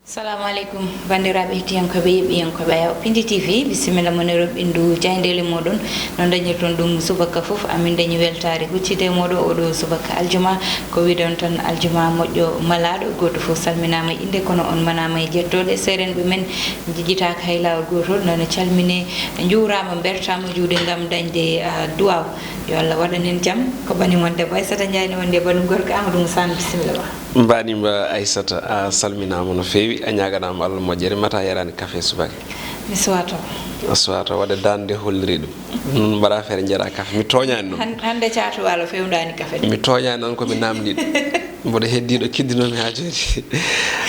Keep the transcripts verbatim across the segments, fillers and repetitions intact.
Salamu aleykum, banndiraaɓe hettiyankooɓe, yeɓiyankooɓe Ayaw Pindi T V, bisimilla mon e roɓɓindu jaayndeele mooɗon. No dañirton ɗum subaka fof, amin dañi weltaare huccide e mooɗon oɗo subaka aljuma. Ko wiɗon tan, aljuma moƴƴo malaaɗo, gooto fof salminaama e innde, kono on manaama e jettooɗe. Seerenɓe men jejjitaaka hay laawol gootol, noon calmine, njuuraama, mbertaama juuɗe ngam dañde, ah, duwaaw. Yo Allah waɗan en jam. Ko bani mon debbo Aissata Ndiaye ne wondi e banum gorko Amadou Moussa, bisimilla ma. Mbaɗima Aissata, a salminaama no feewi, a ñaaganaama Allah moƴƴere, mata yaraani kafe subaka? Mi suwato. A suwato, waɗde dande holliri ɗum. Nun mbaɗa feere njaɗa kafe. Mi tooñaani noon. Han-, hannde caatu waalo fewndaani kafe de. Mi tooñaani noon ko mi naamndiiɗo. Mboɗo heddiiɗo kiddinoomi haa jooni.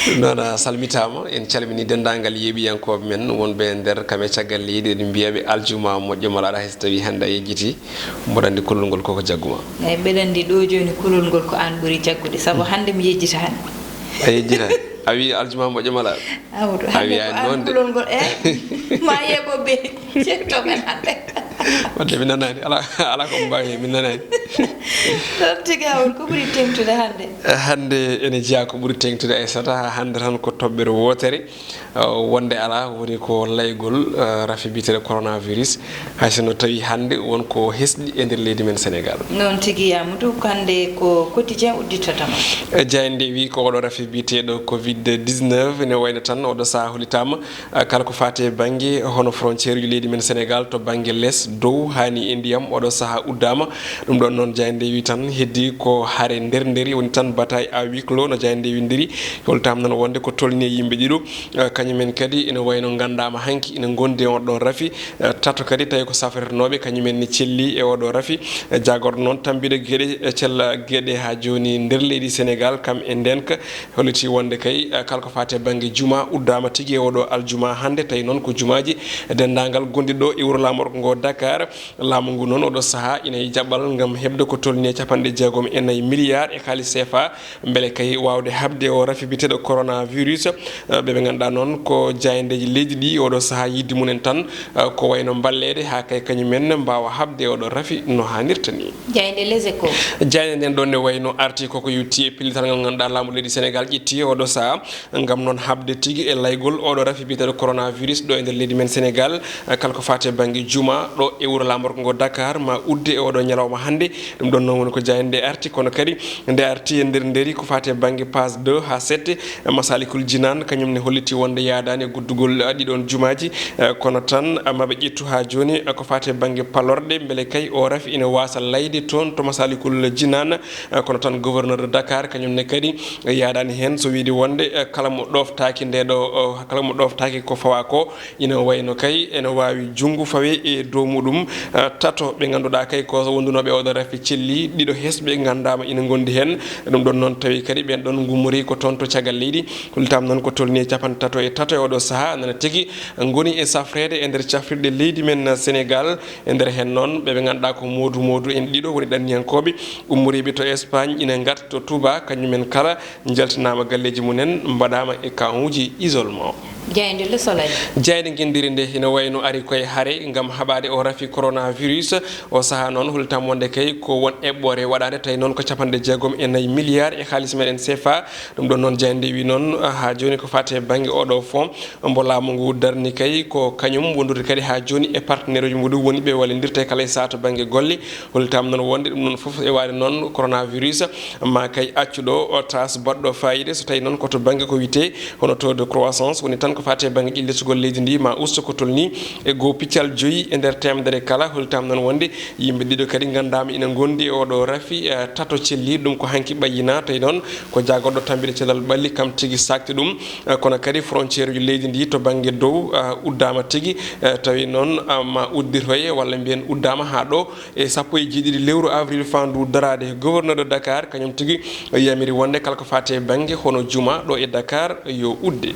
Ɗum noon a salmitaama, en calmini denndaangal yeeɓiyankooɓe men wonɓe e nder kam e caggal leydi, eɗen mbiyaɓe aljuma moƴƴo malaaɗo hay so tawi hannde a yejjiti. Mboɗo anndi kulol ngol koko jagguma. Eyi, mbeɗa anndi ɗo jooni kulol ngol ko aan ɓuri jaggude, sabu hannde mi yejjitaani. A yejjitaani? A wii aljuma moƴƴo malaaɗo? Amadou, a hannde wiyaani ko aan noon de. Kulol ngol, e ma yeeɓoɓe cetto men hannde. Wadde mi nanaani, ala, ala ko mbaawi, mi nanaani. Ɗon tigi Amadou, ko ɓuri teeŋtude hannde? Hannde ene jeyaa ko ɓuri teeŋtude Aissata, haa hannde tan ko toɓɓere wootere. Uh, wonde alaa, woni ko laygol, uh, rafi biyeteeɗo coronavirus, hay sinno tawi hannde won ko hesɗi e nder leydi men Sénégal. Noon tigi, Amadou, hannde ko quotidien uddittata ma. Eh, jaaynde wi ko oɗo rafi biyeteeɗo covid dix-neuf, ene wayno tan oɗo sahaa hollitaama, uh, kala ko faati e bannge hono frontière uji leydi men Sénégal to bannge les, dow, haa ni e ndiyam, oɗo sahaa uddaama. Ɗum ɗon noon jaaynde wi tan heddi ko hare nder nderi, woni tan bataille à huis clos no jaaynde windiri. Hollitaama noon wonde ko tolni e yimɓe ɗiɗo. Eh, kañum en kadi ina wayno nganndaama hanki ina ngondi e on ɗon rafi. Eh, tato kadi tawi ko safrirnooɓe, kañum en ne celli e oɗo rafi. Eh, jaagorɗo noon tambiɗo geɗe, eh, cella geɗe haa jooni nder leydi Sénégal, kam e ndenka, holliti wonde kay, eh, kala ko faati e bannge juma uddaama tigi e oɗo aljuma hannde, tawi noon ko jumaaji denndaangal gonɗi ɗo e wuro laamorgo ngo Dakar. Laamu ngu noon oɗo sahaa ina e jaɓɓal ngam heɓde ko tolni e capanɗe jeegom e nayi milliard e kaalis C F A. Mbele kay waawde haɓde o rafi biyeteeɗo coronavirus, eh, ɓe ɓe ngannduɗaa noon ko jaayndeeji leydi ɗi oɗo sahaa yiɗde mumen tan, eh, ko wayno mballeede haa kay kañum en mbaawa haɓde oɗo rafi no haanirta ni. Jaaynde Les Échos. Jaaynde nden ɗon ne wayno arti koko yowti e pellital ngal ngannduɗaa laamu leydi Sénégal ƴetti oɗo sahaa ngam noon haɓde tigi e laygol oɗo rafi biyeteeɗo coronavirus ɗo e nder leydi men Sénégal, eh, kala ko faati e bannge juma ɗo e wuro laamorgo ngo Dakar ma udde e oɗo ñalawma hannde. Ɗum ɗon noon woni ko jaaynde nde arti, kono kadi nde arti e nder nderi ko faati e bannge page deux haa sept, eh, Masalikul Jinaan, kañum ne holliti wonde yaadaani e guddugol, eh, ɗiɗon jumaaji, eh, kono tan, eh, maɓe ƴettu haa jooni, eh, ko faati e bannge palorɗe, mbele kay o rafi ina waasa layde toon to Masalikul Jinaan, eh, kono tan gouverneur de Dakar kañum ne kadi, eh, yaadaani heen, so wiide wonde, eh, kala mo ɗoftaaki nde ɗo, oh, kala mo ɗoftaaki ko fawa ko, ina wayno kay ene waawi junngu fawe e dow muɗum, eh, tato ɓe ngannduɗaa kay ko wondunooɓe oɗo rafi celli, ɗiɗo hesɓe nganndaama ina ngondi heen. Ɗum ɗon noon tawi kadi ɓeen ɗon ngummori ko toon to caggal leydi. Hollitaama noon ko tolni e capanɗe tato e tato e oɗo sahaa nana tigi ngoni e safreede e nder cafrirɗe leydi men Sénégal. E nder heen noon ɓe ɓe ngannduɗaa ko moodu moodu en ɗiɗo woni ɗanniyankooɓe ummoriiɓe to Espagne ina ngarta to Touba, kañum en kala njaltinaama galleeji mum en, mbaɗaama e campuuji isolement. Jaaynde Le Soleil. Jaaynde ngenndiri nde ina wayno ari koye hare ngam haɓaade o rafi coronavirus. O sahaa noon hollitaama wonde kay ko won eɓɓoore waɗaande, tawi noon ko capanɗe jeegom e nayi milliard e kaalis meɗen C F A. Ɗum ɗon noon jaaynde wi noon haa jooni ko faati e bannge oɗo fond mbo laamu ngu darni kay ko kañum wondude kadi haa jooni e partenaire uji muɗum woni ɓe wallindirta e kala e saha to bannge golle. Hollitaama noon wonde ɗum ɗon fof e waade noon coronavirus ma kay accuɗo o tas baɗɗo fayida so tawi noon ko to bannge ko wiyetee hono taux de croissance woni tan ko faati e bannge ƴellitugol leydi ndi ma usto ko tolni e goo piccal joyi e nder teemedere kala. Hollitaama noon wonde yimɓe ɗiɗo kadi nganndaama ina ngondi e oɗo rafi, eh, tato celli ɗum ko hanki ɓayyina, tawi noon ko jaagorɗo tambiɗe cellal ɓalli kam tigi sakti ɗum. Eh, kono kadi frontière uji leydi ndi to bannge dow, eh, uddaama tigi, eh, tawi noon, ah, ma uddirtoye walla mbiyen uddaama haa ɗo e sappo e jeeɗiɗi lewru avril faandu daraade. Gouverneur de Dakar kañum tigi yamiri wonde kala ko faati e bannge hono juma ɗo e Dakar yo udde.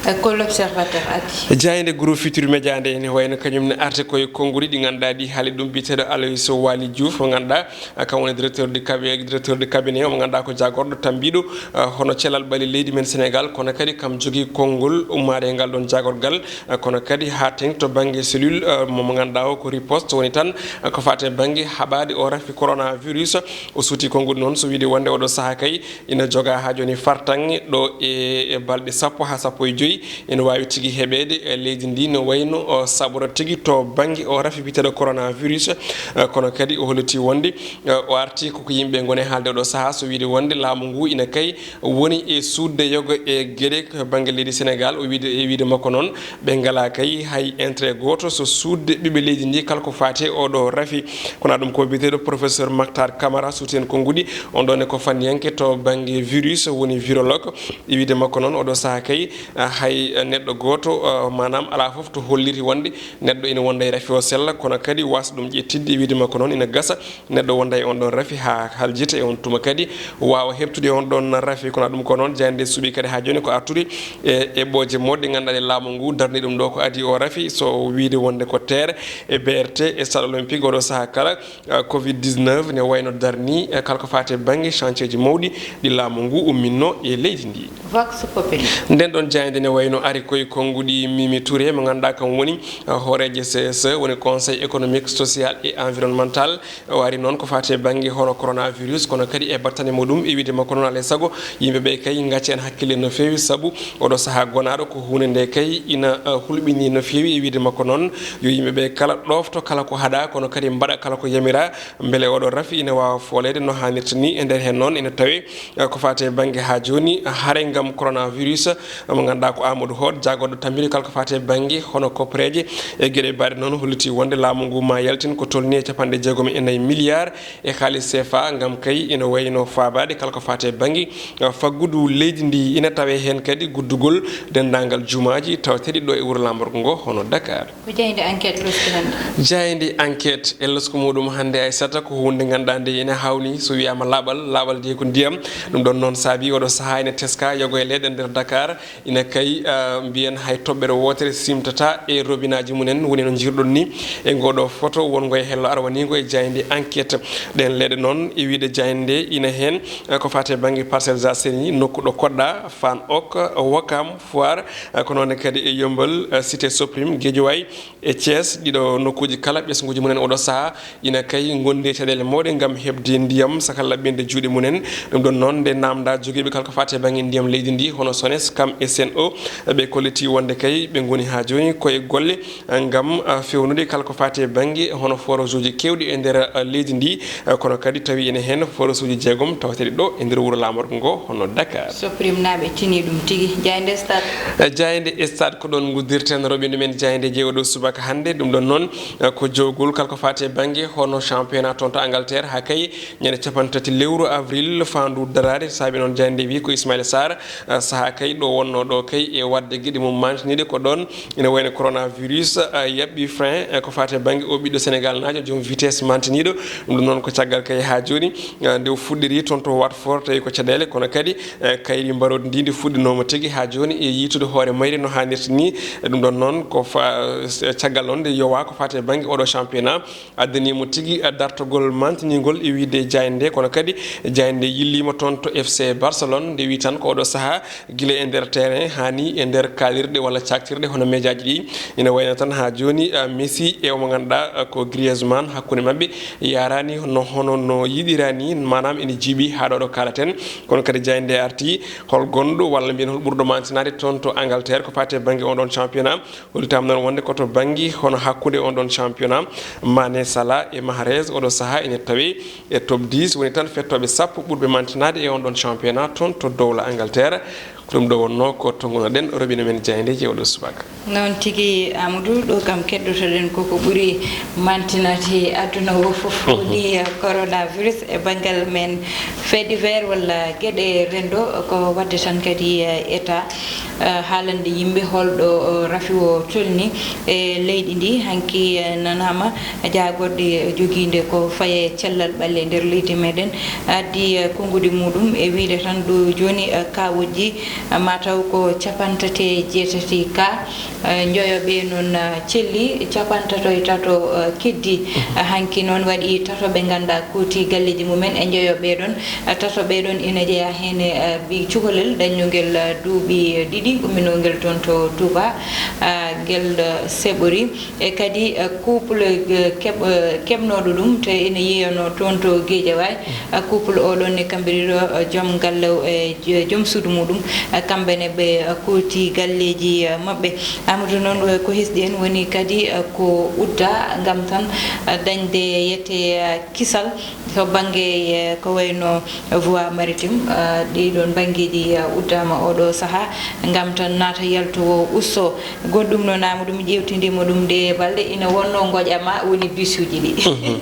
E ko L'Observateur addi. Jaaynde Groupe Futurs Médias nde, ene wayno kañum ne arti koye konnguɗi ɗi ngannduɗaa ɗi haali ɗum biyeteeɗo Aloyse Waly Diouf, mo ngannduɗaa, ah, kam woni directeur de cabinet, directeur de cabinet, omo ngannduɗaa ko jaagorɗo tambiiɗo, ah, hono cellal ɓalli leydi men Sénégal, kono kadi kam jogii konngol ummaade e ngal ɗoon jaagorgal, ah, kono kadi haa teeŋti to bannge cellule, ah, mo, mo ngannduɗaa o ko riposte, woni tan, ah, ko faati e bannge haɓaade o rafi coronavirus. O suuti konnguɗi noon, so wiyde wonde oɗo sahaa kay, ina jogaa haa jooni fartaŋŋe ɗo e, e balɗe sappo haa sappo e joyi, ina waawi tigi heɓeede e leydi ndi no wayno o saɓora tigi to bannge o rafi biyeteeɗo coronavirus. Eh, kono kadi o holliti wonde, eh, o arti koko yimɓe ngoni haalde oɗo sahaa, so wiyde wonde laamu ngu ina kay woni e suuɗde yoga e geɗe bannge leydi Sénégal. O wiyde, e wiyde makko noon, ɓe ngalaa kay hay intérêt gooto so suuɗde ɓiɓɓe leydi ndi kala ko faati e oɗo rafi. Kono ɗum ko biyeteeɗo professeur Mactar Camara, suuti heen konnguɗi. On ɗoon ne ko fanniyanke to bannge virus, woni virologue. E wiyde makko noon, oɗo sahaa kay, ah, hay neɗɗo gooto, ah, maanaam alaa fof to holliri wonde neɗɗo ina wonda e rafi o sella, kono kadi waasa ɗum ƴettidde. E wiyde makko noon, ina gasa neɗɗo wonda e on ɗoon rafi haa haljita. E on tuma kadi waawa heɓtude on ɗoon rafi. Kono ɗum ko noon, jaaynde suuɓi kadi haa jooni ko artude e eɓɓooje moɗɗe, ngannduɗaa ɗe laamu ngu darni ɗum ɗo ko adii o rafi, so wiyde wonde ko TER e BRT e stade olympique. Oɗo sahaa kala, eh, covid dix-neuf ne wayno darni, eh, kala ko faati e bannge chantier ji mawɗi ɗi laamu ngu umminno e leydi ndi. Vox Populi. Nden ɗon jaaynde ne wayno ari koye konnguɗi Mimi Touré, mo ngannduɗaa kam woni, eh, hooreejo C S E, woni Conseil économique, social et environnemental. O ari noon ko faati e bannge hono coronavirus, kono kadi e battane muɗum, e wiyde makko noon, alaa e sago yimɓe ɓe kay ngacca heen hakkille no feewi, sabu oɗo sahaa gonaaɗo ko huunde nde kay ina, eh, hulɓinii no feewi. E wiyde makko noon, yo yimɓe ɓe kala ɗoofto kala ko haɗaa, kono kadi mbaɗa kala ko yamiraa, mbele oɗo rafi ina waawa fooleede no haanirta ni. E nder heen noon ina tawee, eh, ko faati e bannge haa jooni hare ngam coronavirus, mo ngannduɗaa ko Amadou Hott, jaagorɗo tambiiɗo kala ko faati e bannge hono koppereeje e geɗe baɗe noon, holliti wonde laamu ngu ma yaltin ko tolnii e capanɗe jeegom e nayi milliard e kaalis C F A, ngam kay ina wayno faabaade kala ko faati e bannge, eh, faggudu leydi ndi. Ina tawee heen kadi guddugol denndaangal jumaaji tawateeɗi ɗo e wuro laamorgo ngo, hono Dakar. Ko jaaynde Enquête loski hannde. Jaaynde Enquête e losku muɗum hannde, Aissata, ko huunde ngannduɗaa nde ina hawni, so wiyaama laaɓal, laaɓal de ko ndiyam. Ɗum ɗon noon saabi oɗo sahaa ina teska yogo e leyɗe nder Dakar, ina kay, ah, mbiyen hay toɓɓere wootere simtata e robinaaji mumen, woni no njirɗon ni e ngoɗo foto wonngo e hello arwaniingo e jaaynde Enquête. Ɗeen leyɗe noon, e wiyde jaaynde nde, ina heen, ah, ko faati e bannge Parcelles Assainies, nokku ɗo Koɗɗa, Fann Hock, Ouakam, Foire, ah, ko noon kadi e Yommbal, ah, Cité Soprim, Guédiawaye, e Thiès, ɗiɗo nokkuuji kala, ɓesnguuji mumen oɗo sahaa ina kay ngondi e caɗeele mawɗe ngam heɓde ndiyam saka laɓɓinde juuɗe mumen. Ɗum ɗon noon, nde naamndaa jogiiɓe kala ko faati e bannge ndiyam leydi ndi, hono SONES, kam e Sen'Eau, ɓe kolliti wonde kay ɓe ngoni haa jooni ko e golle, eh, ngam, eh, feewnude kala ko faati e bannge hono forage uji keewɗi e nder, eh, leydi ndi, eh, kono kadi tawi ene heen forage uji jeegom tawateeɗi ɗo e nder wuro laamorgo ngo, hono Dakar. Soprimnaaɓe tini ɗum tigi. Jaaynde Stade. Eh, jaaynde Stade ko ɗoon nguddirten roɓinde men jaaynde jeewoɗo subaka hannde. Ɗum ɗon noon, eh, ko jowgol kala ko faati e bannge hono championnat toon to Angleterre. Haa kay ñande capanɗe tati lewru avril faandu daraade, saabi noon jaaynde wi ko Ismaïla Sarr, eh, sahaa kay ɗo wonnoo ɗo kay e waɗde geɗe mum mantiniiɗe ko ɗoon ina wayno coronavirus, eh, yaɓɓi frein, eh, ko faati e bannge o ɓiɗɗo Sénégal naajo joom vitesse mantiniiɗo. Ɗum ɗon noon ko caggal kay haa jooni, eh, nde o fuɗɗiri toon to Watford, tawi ko caɗeele, kono kadi, eh, kayri mbaroodi ndi ndi fuɗɗinooma tigi haa jooni e yiitude hoore mayri no haanirta ni. E ɗum ɗon noon ko fa-, eh, caggal noon nde yowaa ko faati e bannge oɗo championnat, addani mo tigi, eh, dartogol mantiningol e wiyde jaaynde nde, kono kadi jaaynde nde yilliima toon to F C Barcelone, nde wi tan ko oɗo sahaa gila e nder terrain haa ni e nder kaalirɗe walla caktirɗe hono mejaaji ɗi. Ina wayno tan haa jooni, eh, Messi e omo ngannduɗaa, eh, ko Griezmann, hakkunde maɓɓe yaaraani no, hono no yiɗiraa ni, maanaam ene jiiɓi haa ɗo ɗo kaalaten. Kono kadi jaaynde nde arti, hol gonɗo walla mbiyen hol ɓurɗo mantinaade toon to Angleterre ko faati e bannge on ɗon championnat? Hollitaama noon wonde ko to bannge hono hakkunde on ɗon championnat, Mané, Salah e Mahrez oɗo sahaa ene tawee e top dix, woni tan fettooɓe sappo ɓurɓe mantinaade e on ɗon championnat toon to dowla Angleterre. Ko ɗum ɗo wonnoo ko tonngunoɗen roɓinde men jaayndeeji e oɗo subaka. Noon tigi, Amadou, ɗo kam keddotoɗen koko ɓuri mantinaade aduna o fof, woni coronavirus. E banngal men fait divers walla geɗe renndo, ko waɗde tan kadi, eh, état, eh, haalande yimɓe holɗo, eh, rafi o tolni e leydi ndi. Hanki, eh, nanaama jaagorɗe jogiinde ko faye cellal ɓalli e nder leydi meɗen, addi, eh, konguɗi muɗum e wiide tan ɗo jooni, eh, kaawuji, eh, mataw ko capantate jeetati ka, eh, njoyo ɓe noon, eh, celli capantato e tato, eh, keddi. Eh, hanki noon waɗi tato ɓe ngannduɗaa kooti galleeji mumen e njoyo ɓe ɗon. Eh, tato ɓe ɗon ina jeyaa heen e, eh, ɓii cukalel dañnungel, eh, duuɓi ɗiɗi, umminongel toon to Touba, eh, ngel, eh, seɓori. E kadi, eh, couple, eh, keɓ-, eh, keɓnooɗo ɗum, te ina yeeyanoo toon to Guédiawaye. Eh, couple oo ɗoon ne, kamɓe ɗiɗo, eh, joom galle o e jo-, joom suudu muɗum, eh, kamɓe ne ɓe, eh, kooti galleeji, eh, maɓɓe. Amadou noon, eh, ko hesɗi en woni kadi, eh, ko udda ngam tan, eh, dañde yete, eh, kisal to bannge, eh, ko wayno Voie Maritime, eh, ɗii ɗoon banngeeji, eh, uddaama oo ɗoo sahaa ngam tan naata yaltoo usto. Goɗɗum noon, Amadou, mi ƴeewtindiima ɗum nde balɗe, ina wonnoo ngoƴa ma woni bisuuji ɗi. Mhm.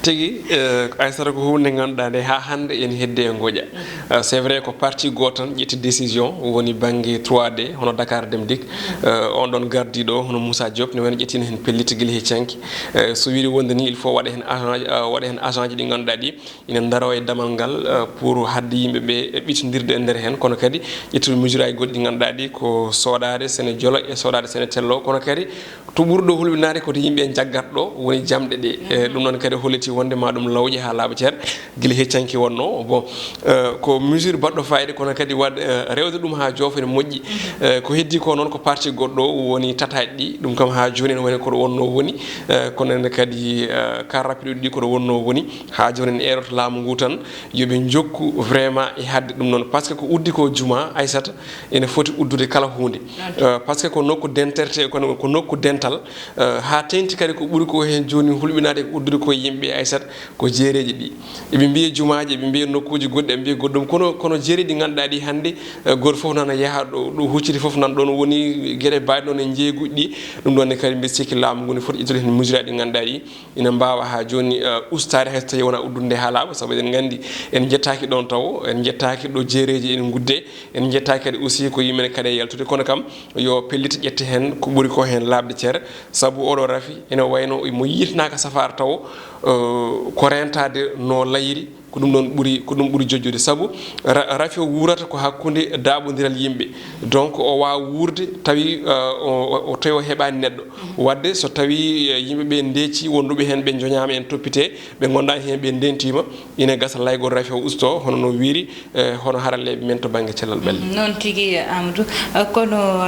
Tigi, eh, Aissata, ko huunde nde ngannduɗaa nde haa hannde ene heddi e ngoƴa. Eh, c'est vrai ko parti gooto tan ƴetti décision, woni bannge trois D, hono Dakar Dem Dikk. Eh, on ɗon gardiiɗo, hono Moussa Diop, ne wayno ƴettiino heen pellitte gila he canki. Eh, so wiyde wonde ni, il faut waɗa heen agent, eh, waɗa heen agent ji ɗi ngannduɗaa ɗi, ina ndaro e damal ngal, eh, pour haɗde yimɓe ɓe ɓitondirde e nder heen, kono kadi ƴettude mesure aji goɗɗi ɗi ngannduɗaa ɗi ko soɗaade sene jolo e soɗaade sene tello, kono kadi to ɓuri ɗo hulɓinaade ko to yimɓe jaggata ɗo woni jamɗe ɗe. Eh, ɗum noon kadi holliti wonde ma ɗum lawƴe haa laaɓa cer, gila he canki wonnoo. Bon, eh, ko mesure baɗɗo fayida, kono kadi waɗ, eh, rewde ɗum haa joofa ene moƴƴi. Eh, ko heddi ko noon ko parti goɗɗo woni tataƴi ɗi, ɗum kam haa jooni ene wayno ko ɗo wonnoo woni. Eh, kono ene kadi, eh, car rapide uji ɗi ko ɗo wonnoo woni. Haa jooni en eroto laamu ngu tan, yo ɓe njokku vraiment e haɗde ɗum noon. Par ce que ko uddi ko juma, Aissata, ene foti uddude kala huunde. Eh, par ce que ko nokku dentirte, kono ko nokku dental, eh, haa teeŋti kadi ko ɓuri ko heen jooni hulɓinaade ko uddude ko yimɓe, Aissata, ko jeereeji ɗi. Eɓe mbiya jumaaji, eɓe mbiya nokkuuji goɗɗi, eɓe mbiya goɗɗum. Kono, kono jeereeji ɗi ngannduɗaa ɗi hannde, eh, gooto fof nana yaha ɗo, ɗo hucciti fof nan ɗoon woni geɗe mbayɗe noon e njeeyguuji ɗi. Ɗum ɗoon ne kadi mbi sikki laamu ngu ne foti ittude heen mesure aji ɗi ngannduɗaa ɗi ina mbaawa haa jooni, eh, ustaade, hay so tawii wonaa uddude nde haa laaɓa, sabu eɗen nganndi en njettaaki ɗoon tawo, en njettaaki ɗo jeereeji ene ngudde, en njettaaki kadi aussi ko yimɓe ne kadi e yaltude, kono kam yo pellitte ƴette heen ko ɓuri ko heen laaɓde cer, sabu oɗo rafi ene wayno mo yiitanaaka safaara tawo, eh, ko rentaade no layiri, ko ɗum ɗoon ɓuri, ko ɗum ɓuri jojjude, sabu ra-, rafi o wuurata ko hakkunde daaɓondiral yimɓe, donc o waawa wuurde tawi, eh, o, o, o tawi o heɓaani neɗɗo. Waɗde so tawii, eh, yimɓe ɓe ndeeci, wonduɓe heen ɓe njoñaama en toppitee, ɓe ngondaani heen ɓe ndentiima, ina gasa laygol rafi o ustoo, hono no wiiri, eh, hono haralleeɓe men to bannge cellal ɓalli. Mm, noon tigi, Amadou. Eh, kono,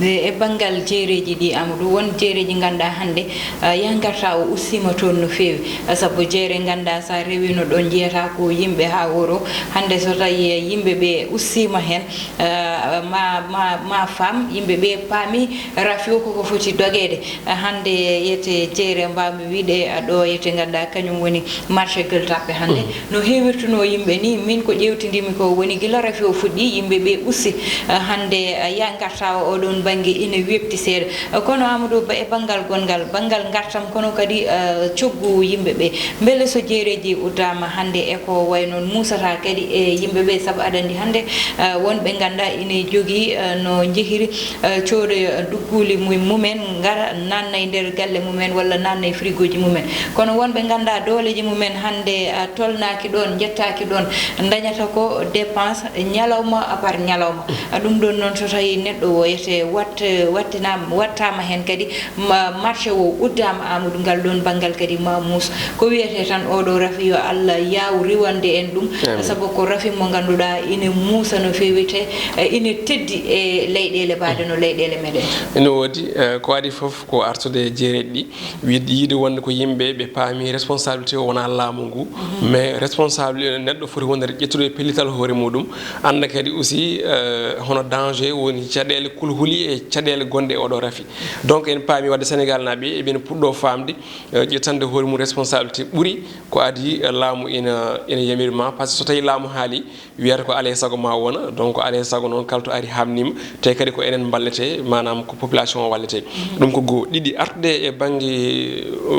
eh, e banngal jeereeji ɗi, Amadou, won jeereeji ngannduɗaa hannde, eh, yah ngarta o ustiima toon no feewi. Eh, sabu jeere ngannduɗaa so a rewiino ɗoon njiyata ko yimɓe haa wuro. Hannde so tawii, eh, yimɓe ɓe ustiima heen, eh, ma, ma, ma faam, yimɓe ɓe paami rafi o koko foti dogeede. Hannde yete jeere mbaawmi wiide, a, ɗo yete ngannduɗaa kañum woni marché Gueule Tapée hannde. Mhm. No heewirtunoo yimɓe ni, min ko ƴeewtindimi ko woni gila rafi o fuɗɗi, yimɓe ɓe usti. Ah, hannde, ah, ya ngarta o oɗon bannge ina weɓti seeɗa. Ah, kono Amadou Ba, e banngal gonngal, banngal ngartam, kono kadi, ah, coggu yimɓe ɓe. Mbele so jeereeji uddaama hannde e ko way noon muusata kadi e yimɓe ɓe, sabu aɗa anndi hannde, ah, wonɓe ngannduɗaa ina jogii, ah, no njehiri, eh, coodoya dugguuli mu-, mumen, ngara naatna e nder galle mumen walla naatna e frigoji mumen. Kono wonɓe ngannduɗaa dooleeji mumen hannde, eh, tolnaaki ɗoon, njettaaki ɗoon, ndañata ko dépense ñalawma par ñalawma. Eh, ɗum ɗoon noon, so tawii neɗɗo o wiyetee wat-, wattinaama, wattaama heen kadi, ma-, marché o uddaama, Amadou, ngal ɗoon banngal kadi ma muus. Ko wiyetee tan, oɗo rafi, yo Allah yaaw riwande en ɗum. Amiin. Sabu ko rafi mo ngannduɗaa ina muusa no feewi, te, eh, ina teddi e leyɗeele mbaɗe no leyɗeele meɗen. Ina woodi, eh, ko adii fof ko artude e jeereeji ɗi, wiide, yiide wonde ko yimɓe ɓe paami responsabilité o wonaa laamu ngu, mhm, mais responsable neɗɗo foti wonde ƴettude pellital hoore muɗum, annda kadi aussi, eh, hono danger woni caɗeele kulhuli e caɗeele gonɗe e oɗo rafi. Donc, en paami wadde Sénégal naaɓe eɓen puɗɗo faamde, eh, ƴettande hoore mum responsabilité ɓuri ko adii, eh, laamu ina ene yamiri ma, par ce que so tawi laamu haali, wiyata ko alay sago ma wona, donc alay sago noon kala to ari hamnima, te kadi ko enen mballete, maanaam ko population o wallete. Ɗum ko goo. Ɗiɗi, artude e bannge,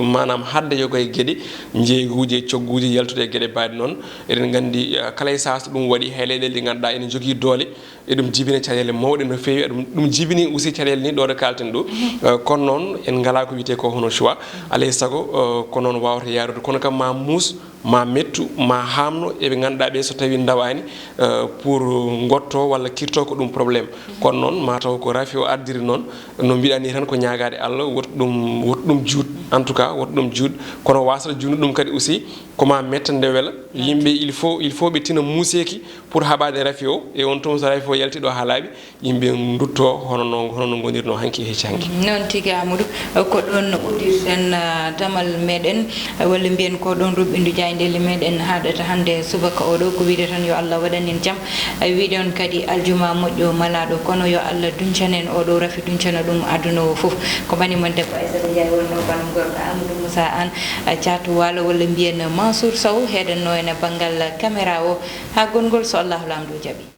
maanaam hadde yoga e geɗe, njeeyguuji e cogguuji, yaltude e geɗe mbaɗe noon. Eɗen nganndi, eh, kala e sahaa so ɗum waɗi, hay leyɗeele ɗe ngannduɗaa ene njogii doole, eɗum jibina caɗeele mawɗe no feewi, ɗum, ɗum jibini aussi caɗeele ni ɗo ɗo kalten ɗo. Eh, kono noon en ngalaa ko wiyetee ko hono choix, alay sago, eh, ko noon wawata yaarude, kono kam ma muus, ma mettu, ma haamno, eɓe ngannduɗaa ɓe so tawi ndawaani, eh, pour ngotto walla kirto ko ɗum problème. Kono noon ma taw ko rafi o ardiri noon, no mbiɗa ni tan ko ñaagaade Allah, woto ɗum, woto ɗum juut, en tout cas, woto ɗum juut, kono wasata juutde ɗum kadi aussi, ko ma metta nde wela. Yimɓe, il faut, il faut ɓe tina muuseeki pour haɓaade rafi o, e on tuma so rafi o yalti ɗo haa laaɓi, yimɓe ndutto hono no, hono no ngonirno hanki e hecci hanki. Noon tigi, Amadou, ko ɗoon uddirten, ah, damal meɗen, walla mbiyen ko ɗoon ruɓɓindu jaayndeeli meɗen haaɗata hannde subaka oɗo. Ko wiide tan yo Allah waɗan en jam. Ay, wiide on kadi aljuma moƴƴo malaaɗo, kono yo Allah duñcan en oɗo rafi, duñcana ɗum aduna o fof. Ko bani mon debbo Aissata Ndiaye wonno, banam gorko Amadou Moussa Anne, ah, caatu Waalo, walla mbiyen Mansour Sow, heedanno en e banngal caméra o. Haa gongol so Allahu Laamɗo jaɓi.